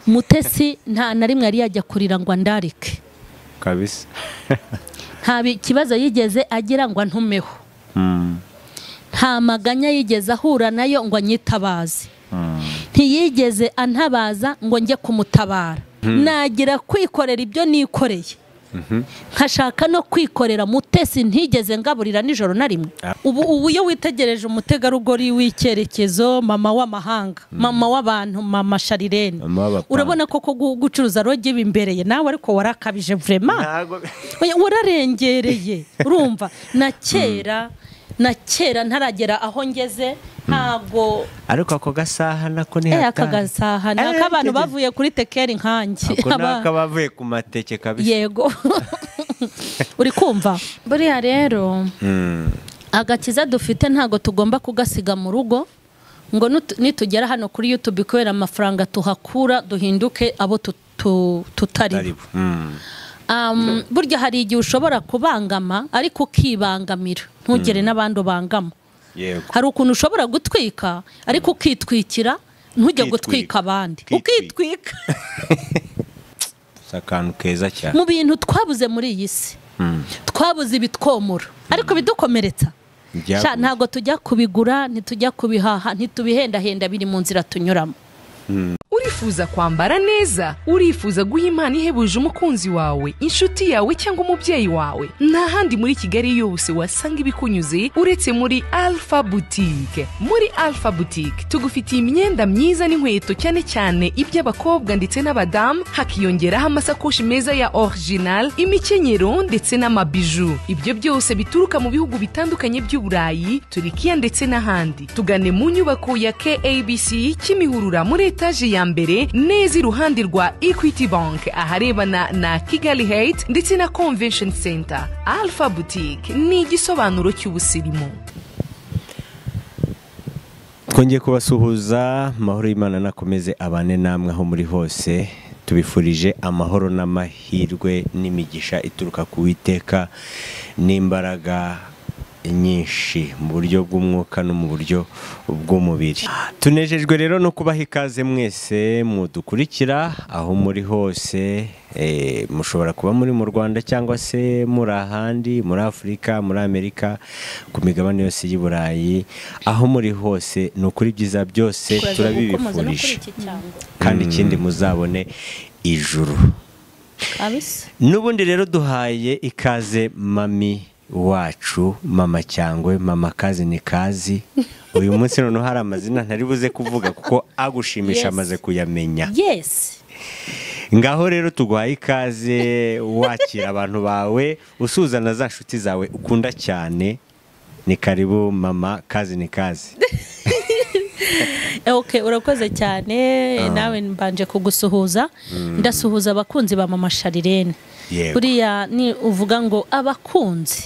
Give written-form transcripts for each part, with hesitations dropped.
Mutesi nta na rimwe yari yajya kurira ngo andarike kabisa. Nta kibazo yigeze agira ngo antumeho. Nta maganya yigeze ahura nayo ngo anyitabaze. Ntiyigeze antabaza ngo njye kumutabara. Nagira kwikorera ibyo nikoreye, nkashaka no kwikorera Mutesi ntigeze ngaburira nijoro na rimwe. Ubu iyo witegereje umutegarugori w'icyerekezo, mama w'amahanga, mama w'abantu, mama Sharirene, urabona koko gucuruza rogi bimbereye nawe, ariko warakabije vraiment, wararengereye. Urumva na kera ntaragera aho ngeze ntago. Ariko ako gasaha nako ni aka gasaha nakabantu bavuye kuri tekeri nkanjye, ako nakabavuye ku mateke kabisa. Yego. Uri kumva buriya rero agakiza dufite ntago tugomba kugasiga mu rugo ngo nitugera hano kuri YouTube kubera amafaranga tuhakura duhinduke abo tutari. Burya hari igihe ushobora kubangama ariko ukibangamira ntugere n'abandi ubangama. Hari ukuntu ushobora gutwika ariko ukitwikira ntujye gutwika abandi, ukitwika. Akantu keza cyane mu bintu twabuze muri iyi si, twabuze ibitwomora ariko bidukomeretsa. Ntabwo tujya kubigura, ntitujya kubihaha, ntitubihendahenda, biri mu nzira tunyuramo. Urifuza kwambara neza, urifuza guha impano ihebuje umukunzi wawe, inshuti yawe cyangwa umubyeyi wawe, nta handi muri Kigali yose wasanga ibikunyuze uretse muri Alpha Boutique. Muri Alpha Boutique tugufitiye imyenda myiza n'inkweto, cyane cyane iby'abakobwa ndetse n'abadamu, hakiyongeraho amasakoshi meza ya original, imikenyero ndetse n'amabiju. Ibyo byose bituruka mu bihugu bitandukanye by'Uburayi, Turikiya ndetse n'ahandi. Tugane mu nyubako ya KABC Kimihurura muri etaje ya mbere neza iruhande rwa Equity Bank, aharebana na Kigali Heights ndetse na Convention Center. Alpha Boutique ni igisobanuro cy'ubusirimu. Twongeye kubasuhuza, amahoro y'Imana nakomeze abane namwe aho muri hose. Tubifurije amahoro n'amahirwe n'imigisha ituruka ku Uwiteka n'imbaraga nyinshi mu buryo bw'umwuka no mu buryo bw'umubiri. Tunejejwe rero no kubaha ikaze mwese mudukurikira aho muri hose. Mushobora kuba muri mu Rwanda cyangwa se muri ahandi, muri Afurika, muri Amerika, ku migabane yose y'i Burayi, aho muri hose ni ukuri byiza byose turabibifurije, kandi ikindi muzabone ijuru. N'ubundi rero duhaye ikaze mami wacu, mama Cyangwe, mama kazi ni kazi. Uyu munsi noneho hari amazina ntari buze kuvuga kuko agushimisha amaze kuyamenya. Yes. Ngaho rero tuguhaye ikaze, wakira abantu bawe, usuzana za nshuti zawe ukunda cyane. Ni karibu mama kazi ni kazi. Okay, urakoze cyane. Nawe mbanje kugusuhuza. Ndasuhuza abakunzi ba mama Sharirene. Buriya ni uvuga ngo abakunzi,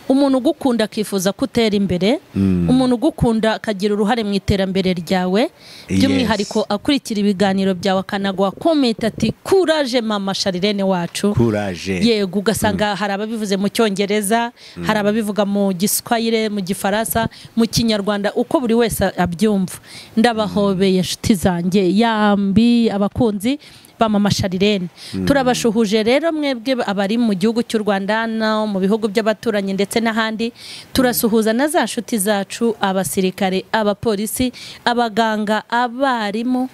umuntu ugukunda akifuza kutera imbere, umuntu ugukunda akagira uruhare mu iterambere ryawe, by'umwihariko akurikira ibiganiro byawe akanagwa comment ati courage mama Sharirene wacu, courage. Yego, ugasanga hari ababivuze mu Cyongereza, hari ababivuga mu Giswahili, mu Gifaransa, mu Kinyarwanda, uko buri wese abyumva. Ndabahobeye inshuti zanjye yambi abakunzi ba mama Sharirene. Turabashuhuje rero mwebwe abari mu gihugu cy'u Rwanda no mu bihugu by'abaturanyi ndetse n'ahandi. Turasuhuza na za nshuti zacu, abasirikare, abapolisi, abaganga, abarimu,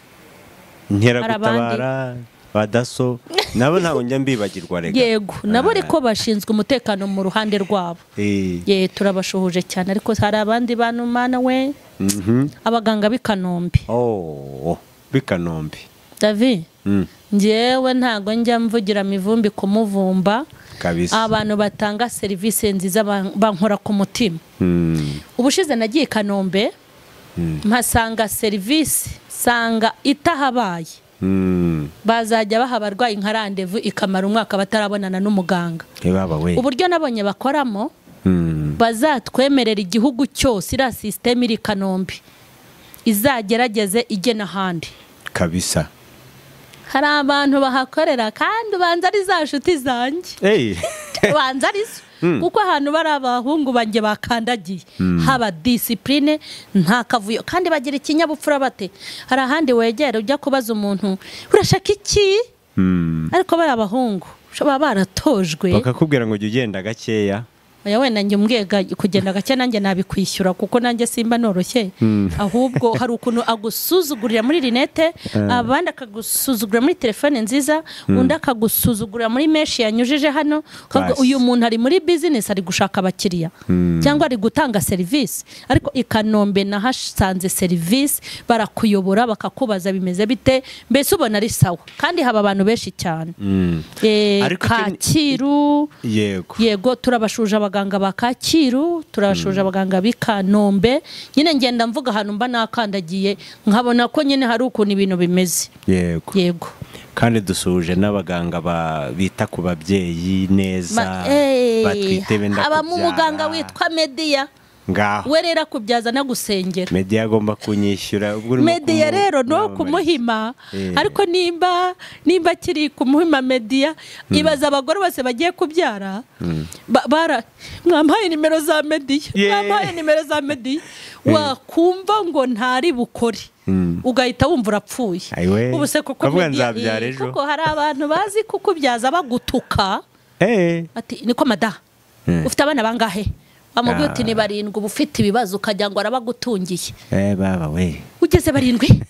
inkeragutabara, badaso, nabo ntabwo njya mbibagirwa rega. Yego, nabo ariko bashinzwe umutekano mu ruhande rwabo. Ye, turabashuhuje cyane. Ariko hari abandi bantu mana we, abaganga b'i Kanombe. Oh, b'i Kanombe. David, njyewe ntago njya mvugira mivumbi kumuvumba. Abantu batanga serivisi nziza bankora ku mutima. Ubushize nagiye Kanombe, mpasanga serivisi sanga itahabaye. Bazajya baha abarwayi nka randevu ikamara umwaka batarabonana n'umuganga. Uburyo nabonye bakoramo, bazatwemerera igihugu cyose ira system iri Kanombe izagerageze ijye n'ahandi kabisa. Hari abantu bahakorera kandi ubanza ari za nshuti zanjye. Ubanza ari zo. Kuko ahantu bari abahungu banjye bakandagiye haba discipline, nta kavuyo, kandi bagira ikinyabupfura bate. Hari ahandi wegera ujya kubaza umuntu urashaka iki, ariko bari abahungu baba baratojwe bakakubwira ngo jya ugenda gakeya. Oya wenda njye umbwiye kugenda gake nanjye nabikwishyura kuko nanjye simba noroshye. Ahubwo hari ukuntu agusuzugurira muri rinete, abandi akagusuzugurira muri telefone nziza, undi akagusuzugurira muri meshi yanyujije hano. Uyu muntu ari muri business, ari gushaka abakiriya cyangwa ari gutanga serivisi, ariko i Kanombe nahasanze serivisi, barakuyobora bakakubaza bimeze bite, mbese ubona ari sawa. Kandi haba abantu benshi cyane. Kacyiru, yego turabashuje abaganga ba Kacyiru, turabashuje abaganga b'i Kanombe. Nyine ngenda mvuga ahantu mba nakandagiye nkabona ko nyine hari ukuntu ibintu bimeze. Yego. Yego. Kandi dusuhuje n'abaganga bita ku babyeyi neza, batwite benda kubyara. Abamo umuganga witwa Media. Ngaho. We rero akubyaza nagusengera. Media agomba kunyishyura ubwo urimo. Media rero no kumuhima. Ariko nimba kiri kumuhima Media, ibaza abagore bose bagiye kubyara. Bara mwampaye nimero za Media, mwampaye nimero za Media. Wakumva ngo ntari bukore. Ugahita wumva urapfuye. Ubu se koko Media, kuko hari abantu bazi kukubyaza bagutuka. Ati niko mada. Ufite abana bangahe? Amubwiye uti ni barindwi, uba ufite ibibazo ukajya ngo arabagutungiye. Baba we. Ugeze barindwi?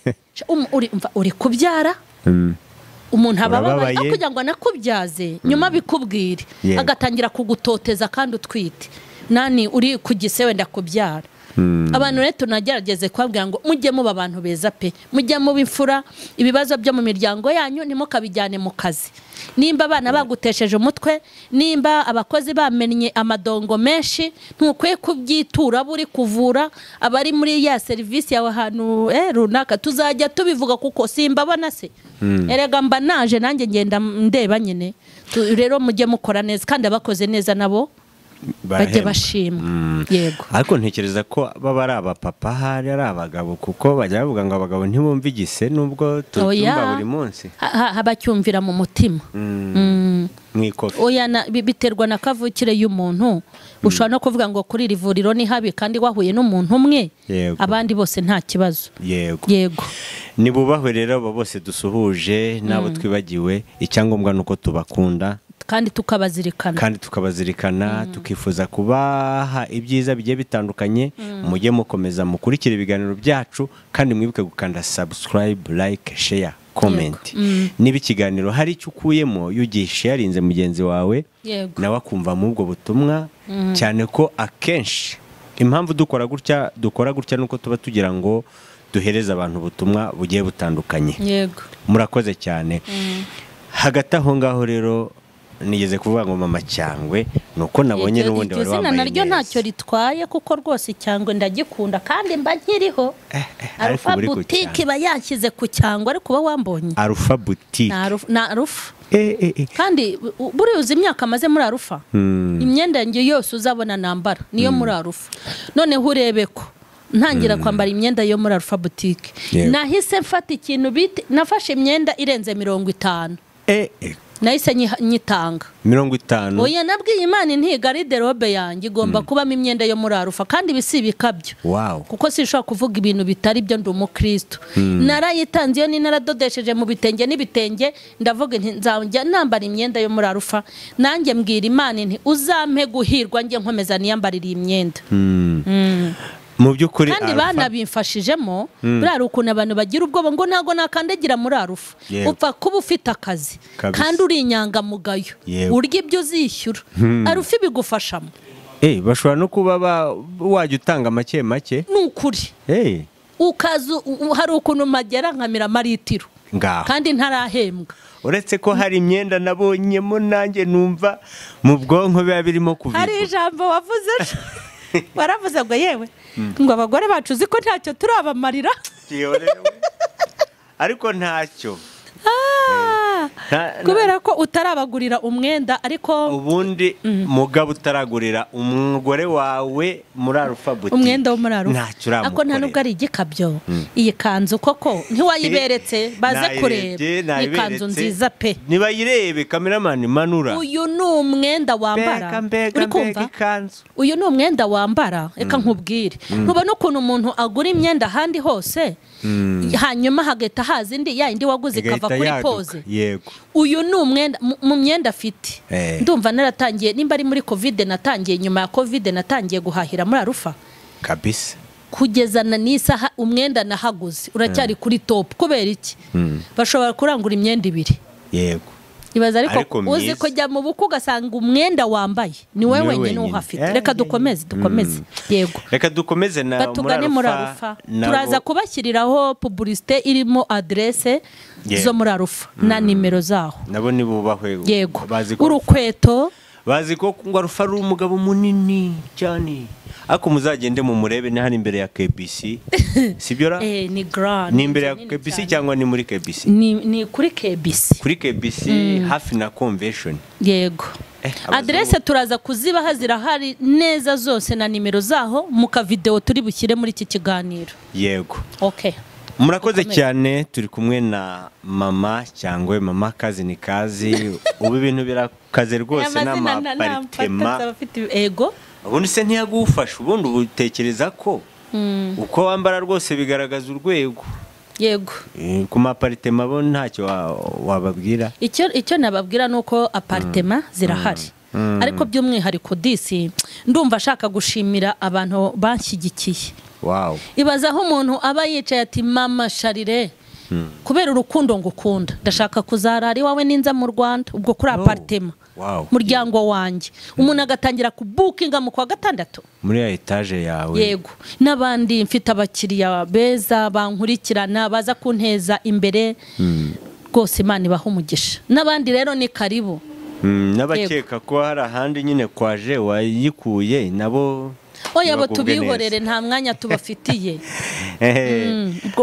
Uri kubyara? Umuntu ababaye kugira ngo anakubyaze nyuma bikubwire, agatangira kugutoteza kandi utwite. Nani uri kugise wenda kubyara. Abantu rero tunagerageze kubabwira ngo mujye muba abantu beza pe, mujye muba imfura, ibibazo byo mu miryango yanyu ntimukabijyane mu kazi. Nimba abana bagutesheje umutwe, nimba abakozi bamennye amadongo menshi, ntukwiye kubyitura buri kuvura abari muri ya serivisi yawe ahantu runaka. Tuzajya tubivuga kuko simbabona se. Erega mba naje nanjye ngenda ndeba nyine. Rero mujye mukora neza kandi abakoze neza nabo bajye bashimwa. Yego. Ariko ntekereza ko baba ari abapapa hari ari abagabo, kuko bajya bavuga ngo abagabo ntibumva igise nubwo tubyumva buri munsi. Abacyumvira mu mutima. Mwikofi. Oya biterwa na kavukire y'umuntu. Ushobora no kuvuga ngo kuri iri vuriro ni habi kandi wahuye n'umuntu umwe, abandi bose nta kibazo. Yego. Yego. Nibubahwe rero abo bose dusuhuje nabo twibagiwe, icyangombwa nuko tubakunda kandi tukabazirikana, kandi tukabazirikana, tukifuza kubaha ibyiza bigiye bitandukanye. Mujye mukomeza mukurikira ibiganiro byacu kandi mwibuke gukanda subscribe, like, share, comment. Niba ikiganiro hari icyo ukuyemo yugisharinze mugenzi wawe nawe akumva mu ubwo butumwa, cyane ko akenshi impamvu dukora gutya nuko tuba tugira ngo duhereze abantu ubutumwa bugiye butandukanye. Yego. Murakoze cyane. Hagati aho ngaho rero nigeze kuvuga ngo mama Cyangwe nuko nabonye n'ubundi wari wambaye naryo ntacyo ritwaye, kuko rwose Cyangwe ndagikunda kandi mba nkiriho. Alpha Boutique iba yanshyize ku Cyangwe, ariko uba wambonye Alpha Boutique na Alpha. Kandi buri uzi imyaka amaze muri Alpha, imyenda yanjye yose uzabona nambara niyo muri Alpha. Noneho urebe ko ntangira kwambara imyenda yo muri Alpha Boutique, nahise mfata ikintu bite, nafashe imyenda irenze 50. Nahise nyitanga 50. Oya nabwiye Imana inti garderobe yanjye igomba kubamo imyenda yo muri Alpha, kandi ibisibika byo. Kuko sinshobora kuvuga ibintu bitari byo, ndi umukristo. Narayitanze iyo ni naradodesheje mu bitenge n'ibitenge, ndavuga nti nzajya nambara imyenda yo muri Alpha. Nanjye mbwira Imana inti uzampe guhirwa njye nkomeza niyambarira iyi myenda. Mu by'ukuri kandi banabimfashijemo. Buriya ukuntu abantu bagira ubwoba ngo ntago nakandagira muri Alpha. Upfa kuba ufite akazi kandi uri inyangamugayo, urya ibyo uzishyura, Alpha ibigufashamo. Bashobora no kuba wajya utanga make make. Ni ukuri. Ukazu hari ukuntu magera nkamira amaritiro kandi ntarahembwa. Uretse ko hari imyenda nabonyemo nanjye numva mu bwonko biba birimo kuvirwa. Hari ijambo wavuze waravuze ngo yewe ngo abagore bacu uzi ko ntacyo turabamarira. Ariko ntacyo Kubera ko utarabagurira umwenda, ariko ubundi mugabo utaragurira umugore wawe muri Alpha Boutique umwenda wo muri Alpha, ntacyo uramukorera. Ako nta nubwo ari igikabyo. Iyi kanzu koko ntiwayiberetse, baze kureba. Ni ikanzu nziza pe. Nibayirebe cameraman manura. Uyu ni umwenda wambara. Uri kumva? Uyu ni umwenda wambara, reka nkubwire. Ntubona ukuntu umuntu agura imyenda ahandi hose, hanyuma hagahita haza indi, ya indi waguze ikava kuri pose. Yego. Uyu ni umwenda mu myenda afite. Ndumva naratangiye, nimba ari muri Covid natangiye, nyuma ya Covid natangiye guhahira muri Alpha. Kabisa. Kugeza na n'isaha umwenda nahaguze uracyari kuri top. Kubera iki? Bashobora kurangura imyenda ibiri. Yego. Ibaza ariko uzi kujya mu buku ugasanga umwenda wambaye ni wowe wenyine uhafite. Reka dukomeze. Yego. Reka dukomeze na muri Alpha. Turaza kubashyiriraho publicité irimo adresse zo muri Alpha na nimero zaho. Nabo ni bubahwe. Yego. Urukweto bazi ko ngo Alpha ari umugabo munini cyane. Ako muzagende mu murebe ni hano imbere ya KBC. Sibyo ra? Ni grand. Ni imbere ya KBC cyangwa ni muri KBC? Ni kuri KBC. Kuri KBC hafi na convention. Yego. Adresse turaza kuzibaha zirahari neza zose na nimero zaho mu ka video turi bushyire muri iki kiganiro. Yego. Okay. Murakoze cyane, turi kumwe na mama cyangwa mama kazi ni kazi. Ubu ibintu birakaze rwose n'amapartema. Ego. Ubundi se ntiyagufasha, ubundi ubutekereza ko uko wambara rwose bigaragaza urwego. Yego. Ku mapartema bo ntacyo wababwira. Icyo nababwira nuko apartema zirahari. Ariko by'umwihariko disi ndumva ashaka gushimira abantu banshyigikiye. Wow. Ibaza aho umuntu aba yicaye ati mama Charire kubera urukundo ngukunda ndashaka kuzarara iwawe ninza mu Rwanda, ubwo kuri apartema. Wow. Muryango wanjye umuntu agatangira kubukinga mu kwa gatandatu muri ya etage yawe. Yego. N'abandi mfite abakiriya beza bankurikirana baza kunteza imbere. Rwose Imana ibaha umugisha. N'abandi rero ni karibu. N'abakeka ko hari ahandi nyine kwaje wayikuye nabo. Oya bo tubihorere nta mwanya tubafitiye.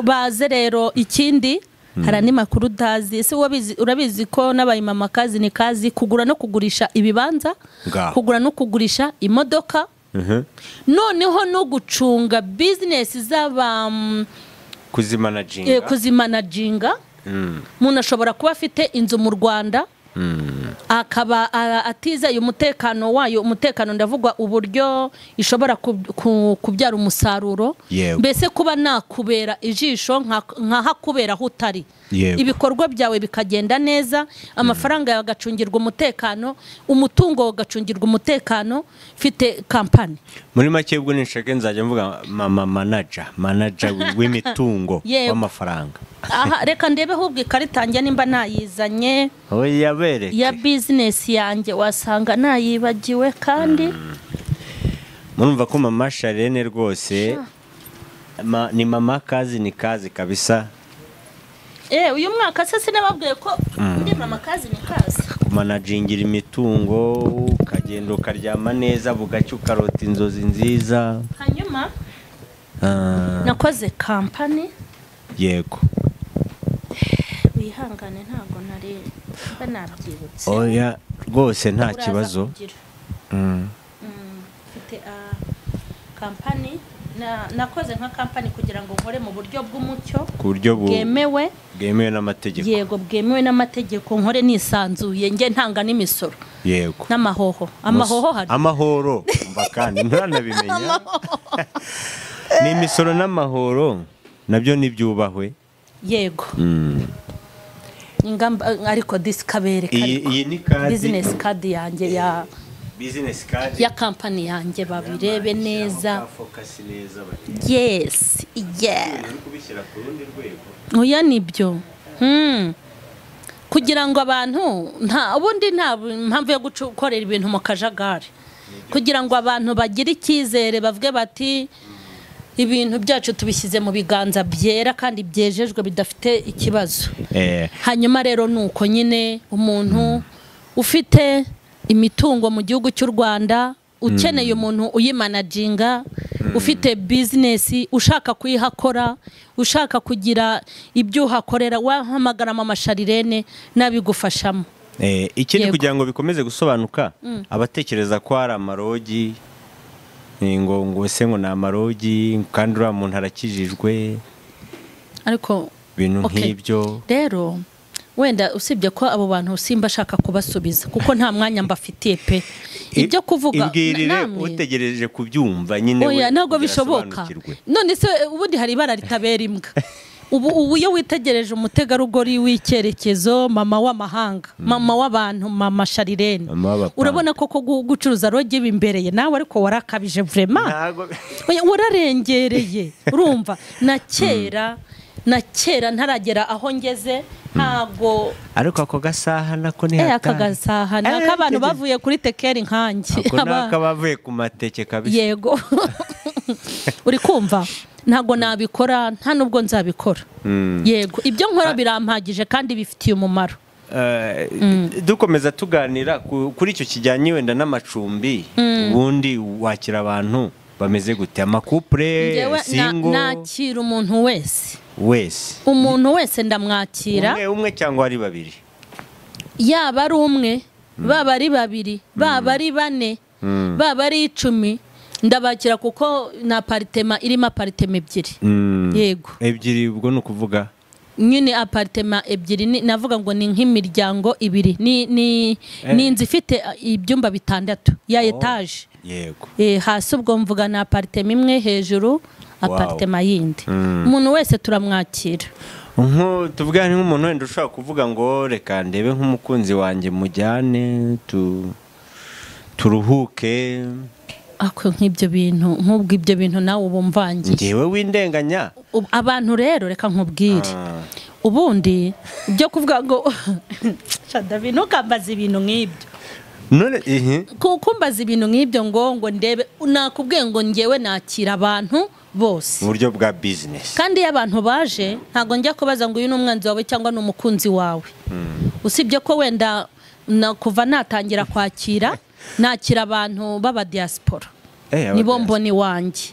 Baze rero. Ikindi hari andi makuru utazi. Ese urabizi ko n'abaye mama kazi ni kazi kugura no kugurisha ibibanza, kugura no kugurisha imodoka, noneho no gucunga business z'aba kuzimanaginga. Kuzimanaginga. Umuntu ashobora kuba afite inzu mu Rwanda akaba atizeye umutekano wayo. Umutekano ndavugwa uburyo ishobora kubyara umusaruro. Mbese kuba nakubera ijisho nkahakubera aho utari, ibikorwa byawe bikagenda neza, amafaranga yawe agacungirwa umutekano, umutungo ugacungirwa umutekano. Mfite kampani muri make ubwo nishake nzajya mvuga mama manager w'imitungo w'amafaranga. Aha reka ndebe ahubwo ikarita yanjye nimba nayizanye. Oya bereke ya business yanjye wasanga nayibagiwe. Kandi murumva ko mama Charlene rwose ni mama kazi ni kazi kabisa. Uyu mwaka se sinababwiye ko ndi mama kazi ni kazi. Kumanagingira imitungo ukagenda ukaryama neza bugacya ukarota inzozi nziza. Hanyuma nakoze company. Yego. Wihangane ntabwo nari nabyibutse. Oya rwose nta kibazo. Mfite company nakoze nka company kugira ngo nkore mu buryo bw'umucyo, ku buryo bwemewe n'amategeko. Yego, bwemewe n'amategeko, nkore nisanzuye nge ntanga n'imisoro. Yego. N'amahoho. Amahoho hari. Amahoro mba kandi ntanabimenya. Ni imisoro n'amahoro nabyo nibyubahwe. Yego. Ingamba ariko disikabere iyi ni card, business card yanjye ya business card ya company yanjye babirebe neza. Yes, yeah. Oya nibyo. Kugira ngo abantu nta ubundi nta mpamvu yo gukorera ibintu mu kajagari. Kugira ngo abantu bagire icyizere bavuge bati ibintu byacu tubishyize mu biganza byera kandi byejejwe bidafite ikibazo. Hanyuma rero nuko nyine umuntu ufite imitungo mu gihugu cy'u Rwanda ukeneye umuntu uyimanaginga Ufite bizinesi ushaka kuyihakora, ushaka kugira ibyo uhakorera, wahamagara Mama Sharirene nabigufashamo. Ikindi kugira ngo bikomeze gusobanuka, abatekereza ko ari amarogi, ngo se ngo ni amarogi kandi uriya muntu arakijijwe, ariko ibintu nk'ibyo rero wenda usibye ko abo bantu simba ashaka kubasubiza kuko nta mwanya mbafitiye pe. Ibyo kuvuga namwe utegereje kubyumva nyine, oya ntabwo bishoboka. None se ubundi hari ibara ritabera imbwa. Ubu iyo witegereje umutegarugori w'icyerekezo, mama w'amahanga, mama w'abantu, mama Sharirene, urabona ko gucuruza rogi bimbereye nawe, ariko warakabije vraiment, wararengereye. Urumva na kera ntaragera aho ngeze ntago. Ariko ako gasaha nako ni hatari. Aka gasaha nako abantu bavuye kuri tekeri nkanjye, ako nako bavuye ku mateke kabisa. Yego. Uri kumva ntago nabikora, nta nubwo nzabikora. Yego, ibyo nkora birampagije kandi bifitiye umumaro. Dukomeza tuganira kuri icyo kijyanye wenda n'amacumbi, ubundi wakira abantu bameze gute? Amakupure, single? Nakira umuntu wese. Umuntu wese ndamwakira. Umwe cyangwa ari babiri? Yaba ari umwe, baba ari babiri, baba ari bane, baba ari 10, ndabakira kuko na apartema irimo apartema ebyiri. Yego. Ebyiri ubwo ni ukuvuga nyine apartema ebyiri, navuga ngo ni nk'imiryango ibiri, ni inzu ifite ibyumba 6 ya etage. Yego. Hasi ubwo mvuga na apartema imwe, hejuru apartema yindi. Umuntu wese turamwakira. Nko tuvuga nk'umuntu wenda ushaka kuvuga ngo reka ndebe nk'umukunzi wanjye mujyane turuhuke. Ako nk'ibyo bintu, nk'ubwo ibyo bintu nawe ubumvangiye. Ngewe windenganya. Abantu rero reka nkubwire. Ubundi ibyo kuvuga ngo David ntukambaze ibintu nk'ibyo. None kukumbaza ibintu nk'ibyo ngo ndebe, nakubwiye ngo ngewe nakira abantu bose mu buryo bwa business. Kandi iyo abantu baje ntago njya kubaza ngo uyu ni umwanzi wawe cyangwa ni umukunzi wawe. Usibye ko wenda kuva natangira kwakira, nakira abantu baba diaspora, nibo mboni wanjye.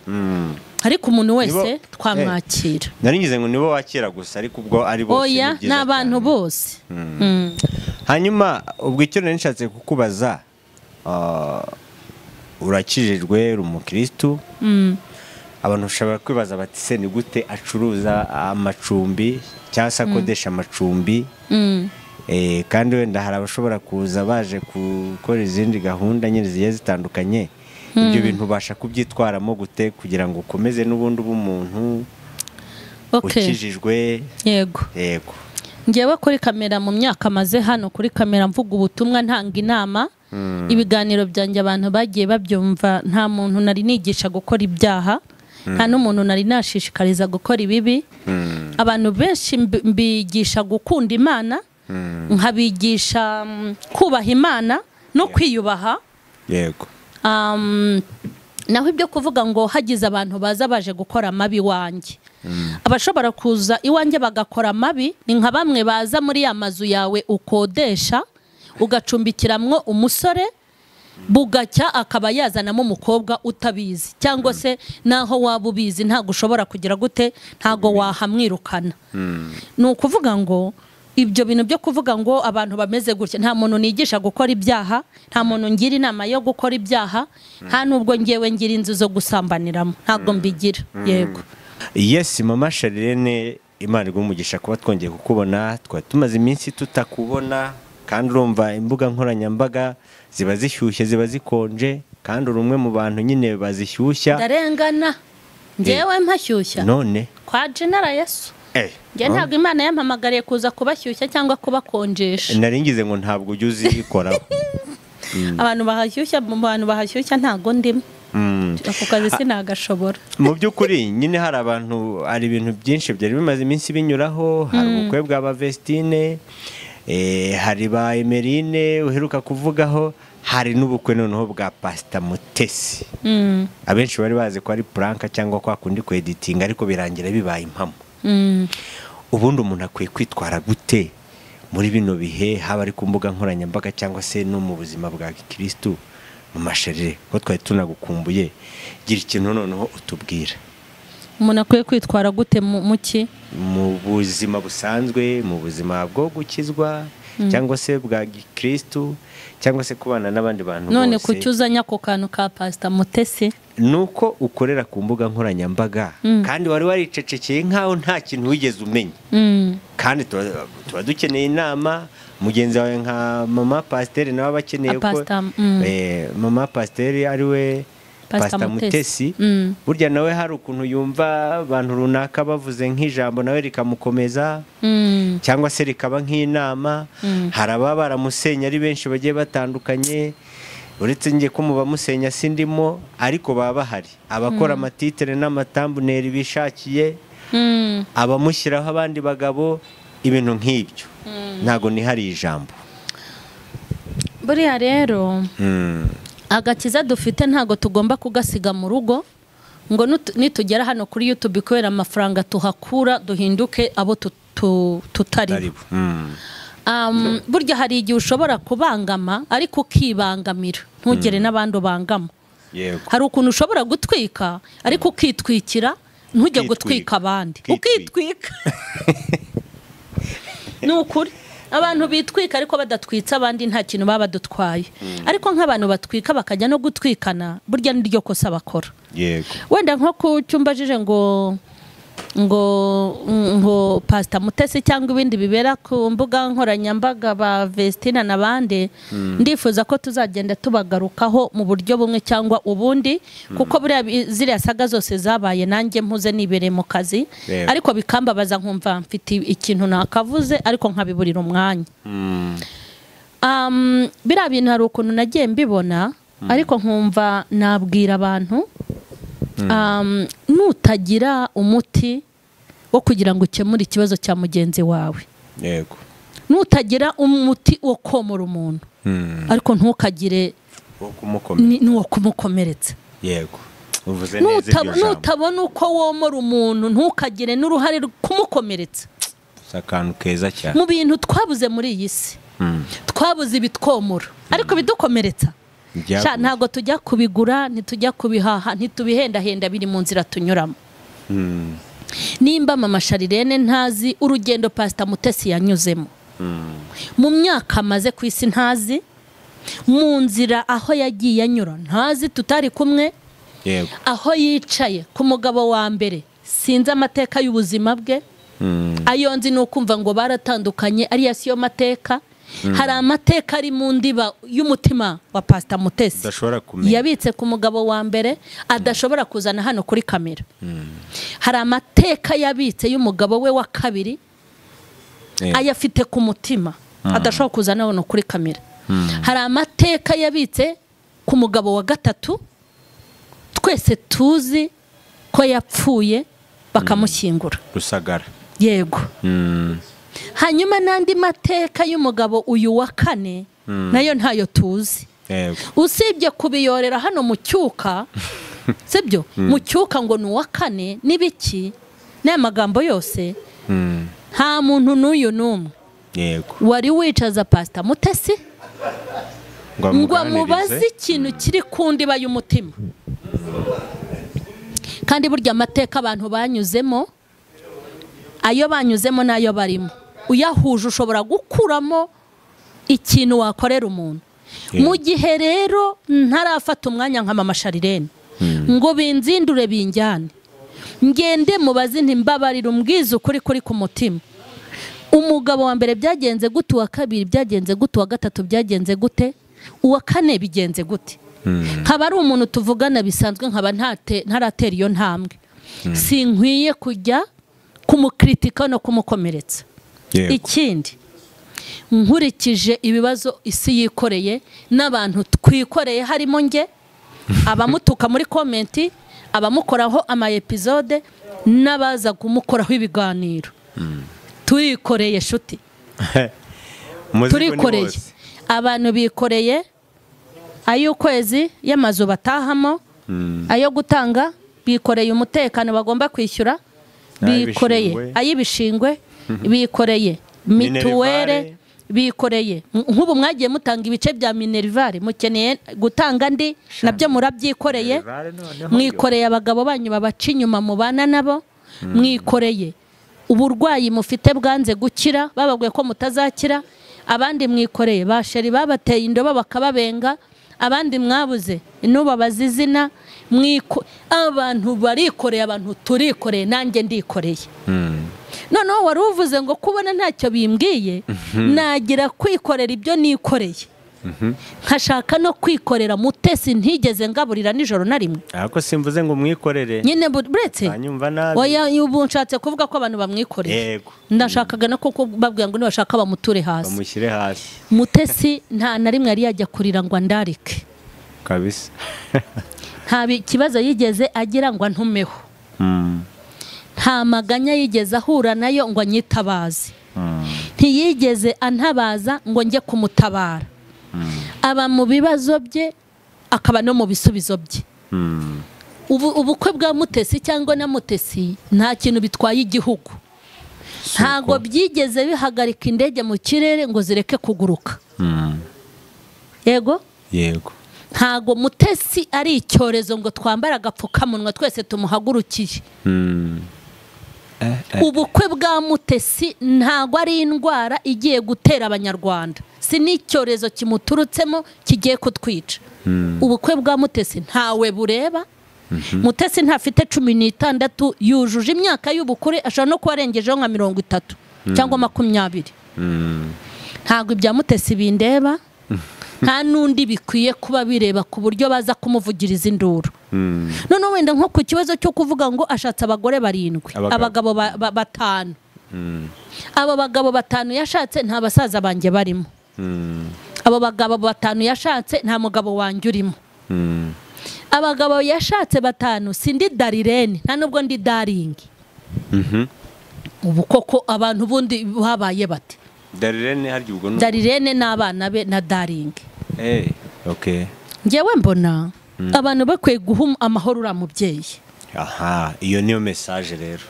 Ariko umuntu wese twamwakira. Naringize ngo nibo wakira gusa, ariko ubwo ari bose. Oya, ni abantu bose. Hanyuma ubwo icyo nari nshatse kukubaza, urakijijwe, uri umukristo, abantu bashobora kwibaza bati se ni gute acuruza amacumbi cyangwa se akodesha amacumbi? Kandi wenda hari abashobora kuza baje gukora izindi gahunda nyine zigiye zitandukanye. Ibyo bintu ubasha kubyitwaramo gute kugira ngo ukomeze n'ubundi bw'umuntu ukijijwe? Yego. Yego. Ngewe kuri kamera mu myaka maze hano kuri kamera mvuga ubutumwa, ntanga inama, ibiganiro byanjye abantu bagiye babyumva, nta muntu nari nigisha gukora ibyaha, nta n'umuntu nari nashishikariza gukora ibibi. Abantu benshi mbigisha gukunda Imana, nkabigisha kubaha Imana no kwiyubaha. Yego. Naho ibyo kuvuga ngo hagize abantu baza baje gukora amabi wanjye, abashobora kuza iwanjye bagakora amabi ni nka bamwe baza muri ya mazu yawe ukodesha ugacumbikiramwo umusore, bugacya akaba yazanamo umukobwa utabizi, cyangwa se naho waba ubizi ntago ushobora kugira gute, ntago wahamwirukana. Ni ukuvuga ngo ibyo bintu byo kuvuga ngo abantu bameze gutya, nta muntu nigisha gukora ibyaha, nta muntu ngira inama yo gukora ibyaha, nta nubwo ngewe ngira inzu zo gusambaniramo, ntago mbigira. Yego. Yes, Mama Sharirene, Imana iguhe umugisha kuba twongeye kukubona. Twari tumaze iminsi tutakubona, kandi urumva imbuga nkoranyambaga ziba zishyushye, ziba zikonje, kandi uri umwe mu bantu nyine bazishyushya. Ndarengana ngewe mpashyushya none kwa General Yesu. Nge ntabwo Imana yampamagariye kuza kubashyushya cyangwa kubakonjesha. Naringize ngo ntabwo ujya uzikoraho. Abantu bahashyushya, mu bantu bahashyushya ntago ndimo. Ako kazi sinagashobora. Mu by'ukuri nyine hari abantu, hari ibintu byinshi byari bimaze iminsi binyuraho, hari ubukwe bwa Bavestine, hari ba Emerine uheruka kuvugaho, hari n'ubukwe noneho bwa Pastor Mutesi. Abenshi bari bazi ko ari prank cyangwa kwa kundi ku editing, ariko birangira bibaye impamo. Ubundi umuntu akwiye kwitwara gute muri bino bihe, haba ari ku mbuga nkoranyambaga cyangwa se no mu buzima bwa Kristo, Mama Sharire, ko twari tunagukumbuye, gira ikintu noneho utubwira. Umuntu akwiye kwitwara gute muki? Mu buzima busanzwe, mu buzima bwo gukizwa cyangwa se bwa Kristo cyangwa se kubana n'abandi bantu bose. None kucyuzanya ko kantu ka Pastor Mutesi nuko ukorera ku mbuga nkoranyambaga kandi wari waricecekeye nkaho nta kintu wigeze umenya. Kandi tuba dukeneye inama mugenzi wawe nka mama pasiteri nawe abakeneye ko mama pasiteri ari we Pastor Mutesi, burya nawe hari ukuntu yumva abantu runaka bavuze nk'ijambo nawe rikamukomeza cyangwa se rikaba nk'inama. Hari ababa baramusenya ari benshi bagiye batandukanye, uretse nge ko muba musenya sindimo, ariko baba bahari abakora amatitere n'amatambuneri bishakiye, abamushyiraho abandi bagabo, ibintu nk'ibyo. Ntago nihari ijambo. Buriya rero agakiza dufite ntago tugomba kugasiga mu rugo ngo nitugera hano kuri YouTube kubera amafaranga tuhakura duhinduke abo tutari. Burya hari igihe ushobora kubangama ariko ukibangamira ntugere n'abandi ubangama. Hari ukuntu ushobora gutwika ariko ukitwikira ntujye gutwika abandi, ukitwika. Ni ukuri abantu bitwika ariko badatwitsa abandi nta kintu baba badutwaye. Ariko nk'abantu batwika bakajya no gutwikana, burya niryo kosa bakora. Yego. Wenda nko ku cyumbajije ngo ngo ngo Pastor Mutesi cyangwa ibindi bibera ku mbuga nkoranyambaga ba Vestina nabande, ndifuza ko tuzagenda tubagarukaho mu buryo bumwe cyangwa ubundi, kuko buriya ziriya saga zose zabaye nanjye mpuze nibere mu kazi, ariko bikambabaza nkumva mfite ikintu nakavuze ariko nkabiburira umwanya. Biriya bintu hari ukuntu nagiye mbibona, ariko nkumva nabwira abantu, nutagira umuti wo kugira ngo ukemure ikibazo cya mugenzi wawe, yego, nutagira umuti wo komora umuntu, ariko ntukagire n'uwo kumukomeretsa. Yego, uvuze neza iryo jambo. Nutabona uko womora umuntu ntukagire n'uruhare kumukomeretsa. Akantu keza cyane. Mu bintu twabuze muri iyi si, twabuze ibitwomora ariko bidukomeretsa. Ntabwo tujya kubigura, ntitujya kubihaha, ntitubihendahenda, biri mu nzira tunyuramo. Nimba Mama Sharirene ntazi urugendo Pastor Mutesi yanyuzemo, mu myaka amaze ku isi ntazi, mu nzira aho yagiye anyura ntazi, tutari kumwe, aho yicaye ku mugabo wa mbere sinzi amateka y'ubuzima bwe, ayo nzi ni ukumva ngo baratandukanye, ariya siyo mateka. Hari amateka ari mu ndiba y'umutima wa Pastor Mutesi yabitse ku mugabo wa mbere adashobora kuzana hano kuri kamera. Hari amateka yabitse y'umugabo we wa kabiri ayafite ku mutima adashobora kuzana hano kuri kamera. Hari amateka yabitse ku mugabo wa gatatu twese tuzi ko yapfuye bakamushyingura Rusagara. Yego. Hanyuma n'andi mateka y'umugabo uyu wa kane nayo ntayo tuzi. Usibye kubiyorera hano mu cyuka, sibyo, mu cyuka ngo ni uwa kane n'ibiki n'aya magambo yose, nta muntu n'uyu n'umwe wari wicaza Pastor Mutesi ngo amubaze ikintu kiri ku ndiba y'umutima. Kandi burya amateka abantu banyuzemo, ayo banyuzemo n'ayo barimo, uyahuje ushobora gukuramo ikintu wakorera umuntu. Mu gihe rero ntarafata umwanya nka Mama Sharirene ngo binzindure binjyane, ngende mubaze nti mbabarira umbwize ukuri kuri ku mutima, umugabo wa mbere byagenze gute, uwa kabiri byagenze gute, uwa gatatu byagenze gute, uwa kane bigenze gute, nkaba ari umuntu tuvugana bisanzwe, nkaba ntaratera iyo ntambwe, sinkwiye kujya kumukritika no kumukomeretsa. Ikindi, nkurikije ibibazo isi yikoreye n'abantu twikoreye, harimo nge, abamutuka muri komenti, abamukoraho ama episode n'abaza kumukoraho ibiganiro, turikoreye shuti, turikoreye. Abantu bikoreye ay'ukwezi y'amazu batahamo, ayo gutanga, bikoreye umutekano bagomba kwishyura, bikoreye ay'ibishingwe, bikoreye mituwere, bikoreye nk'ubu mwagiye mutanga ibice bya minerivare, mukeneye gutanga andi nabyo murabyikoreye. Mwikoreye abagabo banyu babaca inyuma mubana nabo, mwikoreye uburwayi mufite bwanze gukira bababwiye ko mutazakira, abandi mwikoreye ba sheri babateye indobo bakababenga, abandi mwabuze inubabaza izina, abantu barikoreye, abantu turikoreye, nanjye ndikoreye. Noneho wari uvuze ngo kubona ntacyo bimbwiye, nagira kwikorera ibyo nikoreye, nkashaka no kwikorera Mutesi ntigeze ngaburira nijoro na rimwe. Ariko simvuze ngo mwikorere nyine, buretse oya, ubu nshatse kuvuga ko abantu bamwikoreye, ndashakaga no kubabwira ngo nibashaka bamuture hasi, bamushyire hasi. Mutesi nta na rimwe yari yajya kurira ngo andarike kabisa. Nta kibazo yigeze agira ngo antumeho, nta maganya yigeze ahura nayo ngo anyitabaze, ntiyigeze antabaza ngo njye kumutabara. Aba mu bibazo bye akaba no mu bisubizo bye. Ubukwe bwa Mutesi cyangwa na Mutesi nta kintu bitwaye igihugu, ntago byigeze bihagarika indege mu kirere ngo zireke kuguruka. Yego yego, ntago Mutesi ari icyorezo ngo twambara agapfukamunwa twese tumuhagurukiye. Ubukwe bwa Mutesi ntago ari indwara igiye gutera abanyarwanda, si n'icyorezo kimuturutsemo kigiye kutwica. Ubukwe bwa Mutesi ntawe bureba. Mutesi ntafite 16, yujuje imyaka y'ubukure, ashobora no kuba arengejeho nka 30 cyangwa 20. Ntago ibya Mutesi bindeba, nta n'undi bikwiye kuba bireba ku buryo baza kumuvugiriza induru. Noneho wenda nko ku kibazo cyo kuvuga ngo ashatse abagore 7, abagabo 5. Abo bagabo 5 yashatse nta basaza banjye barimo. Abo bagabo 5 yashatse nta mugabo wanjye urimo. Abagabo yashatse 5 sindi Darirene, nta nubwo ndi Daringi. Ubu koko abantu bundi babaye bate? Darirene harya ubwo no Darirene n'abana be na Daringi. Okay. Ngewe mbona abantu bakwiye guha amahoro ura mubyeyi. Aha, iyo niyo message rero.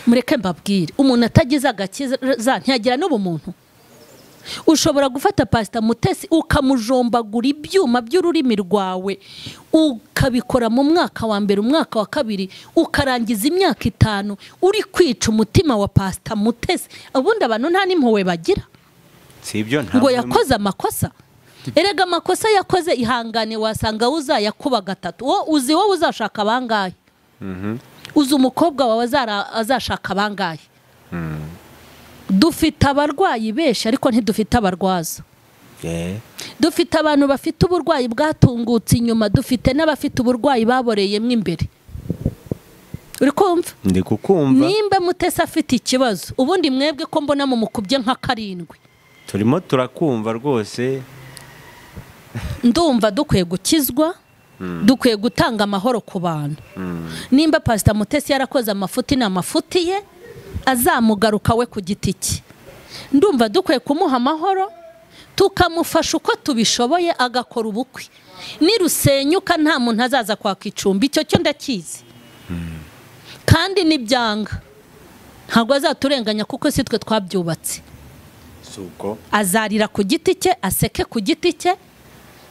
Mureke mbabwire, umuntu atagize agakiza ntiyagira n'ubumuntu. Ushobora gufata Pastor Mutesi ukamujombagura ibyuma by'ururimi rwawe, ukabikora mu mwaka wa mbere, umwaka wa kabiri, ukarangiza imyaka 5 uri kwica umutima wa Pastor Mutesi. Ubundi abantu nta n'impuhwe bagira. Sibyo, nta ngo yakoze amakosa. Erega amakosa yakoze ihangane, wasanga uzayakuba 3. Wo uzi wowe uzashaka bangahe? Uzi umukobwa wawe azashaka bangahe? Dufite abarwayi benshi ariko ntidufite abarwaza. Dufite abantu bafite uburwayi bwatungutse inyuma, dufite n'abafite uburwayi baboreyemo imbere. Uri kumva? Ndi kukumva. Nimba Mutesi afite ikibazo, ubundi mwebwe ko mbona mu mukubye nka 7. Turimo turakumva rwose. Ndumva dukwiye gukizwa, dukwiye gutanga amahoro ku bantu. Nimba Pastor Mutesi yarakoze amafuti n'amafuti ye, azamugaruka we ku giti cye. Ndumva dukwiye kumuha amahoro, tukamufasha uko tubishoboye agakora ubukwe. Nirusenyuka nta muntu azaza kwaka icumbi, icyo cyo ndakizi. Kandi nibyanga ntabwo azaturenganya kuko si twe twabyubatse. Suko azarira ku giti cye, aseke ku giti cye,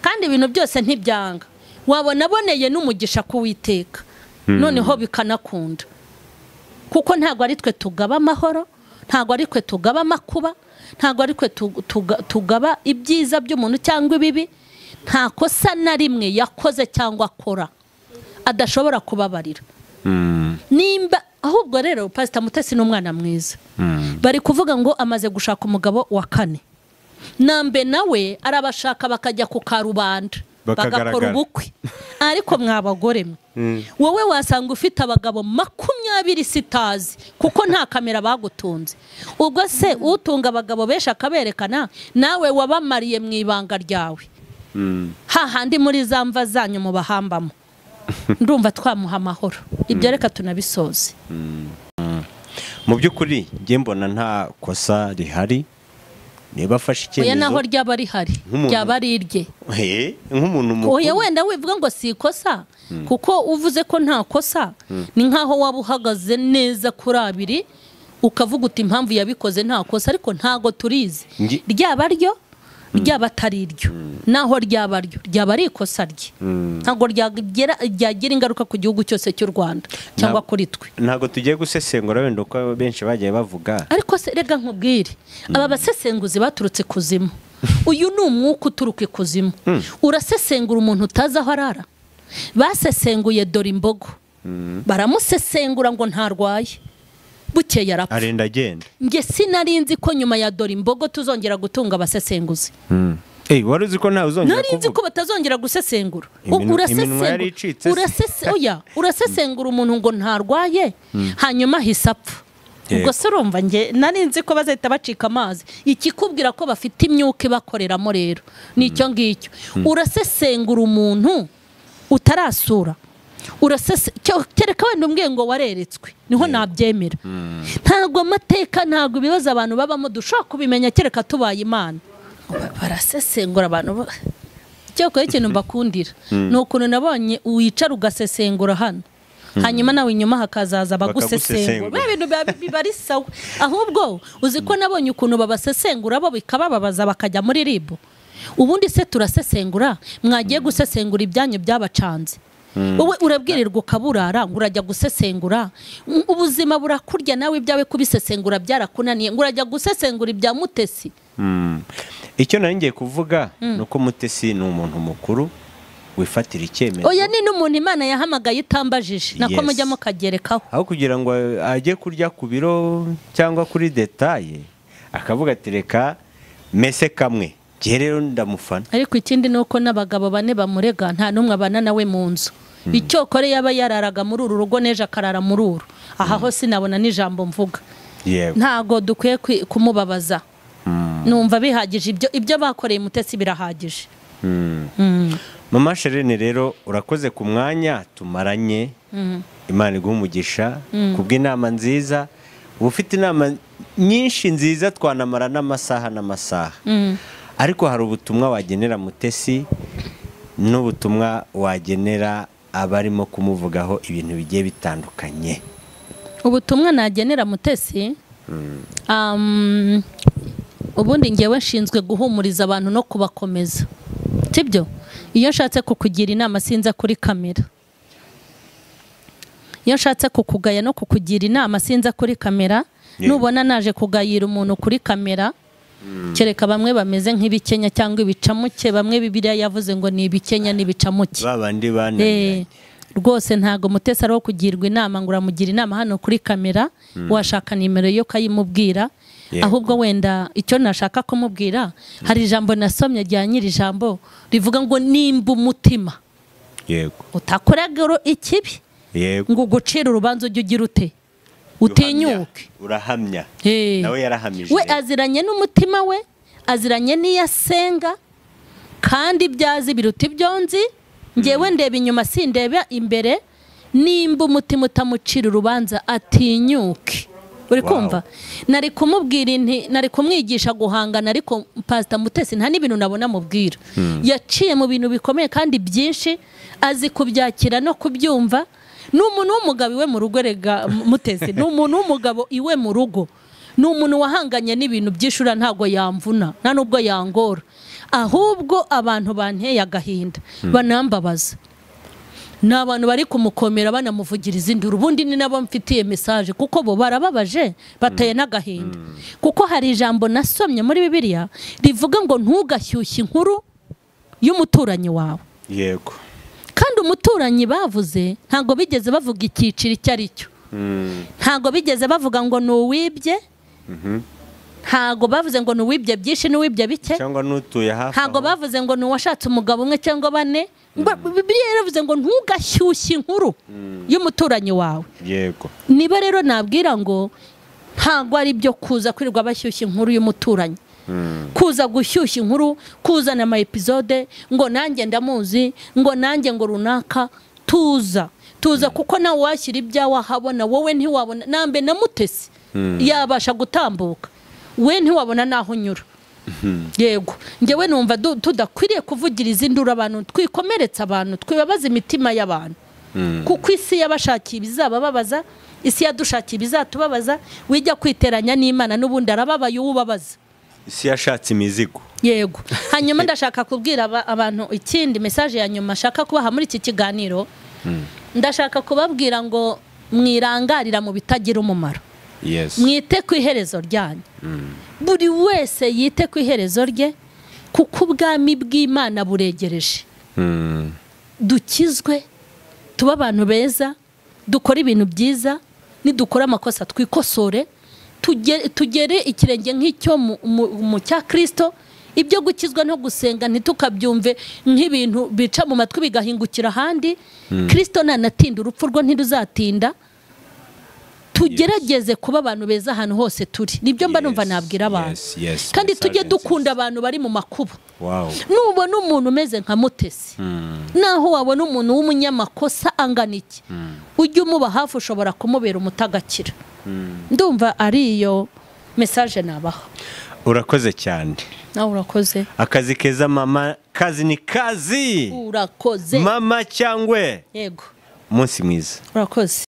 kandi ibintu byose ntibyanga. Wabona aboneye n'umugisha kuwiteka, noneho bikanakunda. Kuko ntabwo ari twe tugaba amahoro, ntabwo ari twe tugaba amakuba, ntabwo ari twe tugaba ibyiza by'umuntu cyangwa ibibi. Nta kosa na rimwe yakoze cyangwa akora adashobora kubabarira. Nimba ahubwo rero Pastor Mutesi ni umwana mwiza. Bari kuvuga ngo amaze gushaka umugabo wa 4. Nambe nawe arabashaka bakajya ku karubanda bagakora ubukwe. Ariko mwabagore mwe, wowe wasanga ufite abagabo 20 sitazi kuko nta kamera bagutunze. Ubwo se utunga abagabo benshi akaberekana, nawe wabamariye mu ibanga ryawe. Hahandi muri zamva zanyu mu bahambamo. Ndumva twamuha amahoro. Ibyo reka tunabisoze. Mu by'ukuri njye mbona nta kosa rihari. Niba afashe icyemezo, oya naho ryaba rihari, ryaba ari irye. Nk'umuntu mukuru. Oya wenda wivuga ngo si ikosa, kuko uvuze ko nta kosa, ni nkaho waba uhagaze neza kuri abiri, Ukavuga uti impamvu yabikoze nta kosa, ariko ntago turizi ryaba ryo ryaba atari iryo, naho ryaba ryo ryaba ari ikosa rye, ntago ryagira ingaruka ku gihugu cyose cy'u Rwanda cyangwa kuri twe. Ntago tugiye gusesengura wenda uko benshi bagiye bavuga, ariko se rega nkubwire, aba basesenguzi baturutse kuzimu. Uyu ni umwuka uturuka ikuzimu. Urasesengura umuntu utazi aho arara. Basesenguye dore imbogo, baramusesengura ngo ntarwaye, bukeye arapfa, arenda agenda. Nge sinari nzi ko nyuma ya dore imbogo tuzongera gutunga abasesenguzi. Wari uzi ko ntawe uzongera kuvuga? Nari nzi ko batazongera gusesengura. Urasesengura umuntu ngo ntarwaye, hanyuma ahise apfa. Ubwo se urumva nge nari nzi ko bazahita bacika amazi. Ikikubwira ko bafite imyuka ibakoreramo rero ni icyo ngicyo. Urasesengura umuntu utarasura, kereka wenda umbwiye ngo wareretswe, niho nabyemera. Ntabwo amateka, ntabwo ibibazo abantu babamo dushobora kubimenya kereka tubaye Imana. Barasesengura abantu. Cyokora ikintu mbakundira ni ukuntu nabonye wicara ugasesengura hano, hanyuma nawe inyuma hakazaza bagusesengura. Ibintu biba ari sawa. Ahubwo uzi ko nabonye ukuntu babasesengura bo bikabababaza bakajya muri RIB. Ubundi se turasesengura, mwagiye gusesengura ibyanyu byabacanze. Wowe urabwirirwa ukaburara ngo urajya gusesengura, ubuzima burakurya nawe ibyawe kubisesengura byarakunaniye, ngo urajya gusesengura ibya Mutesi. Icyo nari ngiye kuvuga nuko Mutesi ni umuntu mukuru wifatira icyemezo. Oya, ni n'umuntu Imana yahamagaye itambajije, nako mujya mukagerekaho. Aho kugira ngo ajye kurya ku biro cyangwa kuri detaye, akavuga ati reka mese kamwe. Rero ndamufana. Ariko ikindi nuko n'abagabo bane bamurega nta numwe abana nawe mu nzu. Icyokore yaba yararaga muri uru rugo neje akarara muri uru, aha ho sinabona n'ijambo mvuga. Ntago dukwiye kumubabaza. Numva bihagije, ibyo bakoreye Mutesi birahagije. Mama Sherene rero urakoze ku mwanya tumaranye. Imana iguhe umugisha kubw'inama nziza. Ufite inama nyinshi nziza twanamara n'amasaha n'amasaha. Ariko hari ubutumwa wagenera Mutesi n'ubutumwa wagenera abarimo kumuvugaho ibintu bigiye bitandukanye. Ubutumwa nagenera Mutesi, ubundi ngewe nshinzwe guhumuriza abantu no kubakomeza, sibyo? Iyo nshatse kukugira inama sinza kuri kamera, iyo nshatse kukugaya no kukugira inama sinza kuri kamera. Nubona naje kugayira umuntu kuri kamera, kereka bamwe bameze nk'ibikenya cyangwa ibicamuke, bamwe Bibiliya yavuze ngo ni ibikenya n'ibicamuke, babandi bananiranye. Rwose ntago Mutesi ari kugirwa inama ngo uramugira inama hano kuri kamera, washaka nimero yo kayimubwira. Ahubwo wenda icyo nashaka kumubwira, hari ijambo nasomye rya nyiri ijambo rivuga ngo nimba umutima yego utakoraga ikibi, yego, ngo ugucire urubanza ujye ugira ute, utinyuke. Urahamya. Nawe yarahamije. We aziranye n'umutima we, aziranye n'iyasenga, kandi ibyazi biruta ibyo nzi. Ngewe ndeba inyuma sindeba imbere. Nimba umutima utamucira urubanza atinyuke. Uri kumva? Nari kumubwira inti, nari kumwigisha guhangana, ariko Pastor Mutesi nta n'ibintu nabona mubwira. Yaciye mu bintu bikomeye kandi byinshi, azi kubyakira no kubyumva. Ni umuntu w'umugabo iwe mu rugo, rega Mutesi ni umuntu w'umugabo iwe mu rugo, ni umuntu wahanganye n'ibintu byishura, ntago yamvuna nta nubwo yangora. Ahubwo abantu banteye agahinda banambabaza, ni abantu bari kumukomera banamuvugiriza induru. Ubundi ni nabo mfitiye message, kuko bo barababaje bateye n'agahinda. Kuko hari ijambo nasomye muri Bibiliya rivuga ngo ntugashyushye inkuru y'umuturanyi wawe. Yego. Kandi umuturanyi bavuze ntago bigeze bavuga icyiciro icyo ari cyo. Ntago bigeze bavuga ngo ni uwibye. Ntago bavuze ngo ni uwibye byinshi n'uwibye bike, cyangwa n'utuye hafi. Ntago bavuze ngo ni uwashatse umugabo umwe cyangwa bane. Bibiliya yaravuze ngo ntugashyushye inkuru y'umuturanyi wawe. Yego. Niba rero nabwira ngo ntago ari byo kuza kwirirwa bashyushya inkuru y'umuturanyi, kuza gushyushya inkuru, kuzana ama episode ngo nanjye ndamuzi, ngo nanjye ngo runaka. Tuza tuza, kuko nawe washyira ibyawe ahabona, wowe ntiwabona. Nambe na Mutesi yabasha gutambuka, we ntiwabona naho unyura. Yego, ngewe numva tudakwiriye kuvugiriza induru abantu, twikomeretsa abantu, twibabaza imitima y'abantu. Kuko isi yabashakiye ibizabababaza, Isi yadushakiye ibizatubabaza. Wijya kwiteranya n'Imana, n'ubundi arababaye uwubabaza. Isi yashatse imizigo. Yego. Hanyuma ndashaka kubwira abantu ikindi message ya nyuma ashaka kubaha muri iki kiganiro. Ndashaka kubabwira ngo mwirangarira mu bitagira umumaro. Yes. Mwite ku iherezo ryanyu. Buri wese yite ku iherezo rye, kuko ubwami bw'Imana buregereje. Dukizwe, tuba abantu beza, dukora ibintu byiza, nidukora amakosa twikosore, tugere ikirenge nk'icyo mu cya Kristo. Ibyo gukizwa no gusenga ntitukabyumve nk'ibintu bica mu matwi bigahingukira ahandi. Kristo nanatinda, urupfu rwo ntiruzatinda. Tugerageze kuba abantu beza ahantu hose turi. Nibyo mba numva nabwira abantu. Kandi tujye dukunda abantu bari mu makuba. Nubona umuntu umeze nka Mutesi, naho wabona umuntu w'umunyamakosa angana iki, ujye umuba hafi, ushobora kumubera umutagakira. Ndumva ari iyo message nabaha. Urakoze cyane. Nawe urakoze. Akazi keza mama, kazi ni kazi. Urakoze. Mama cyangwe. Yego. Umunsi mwiza. Urakoze.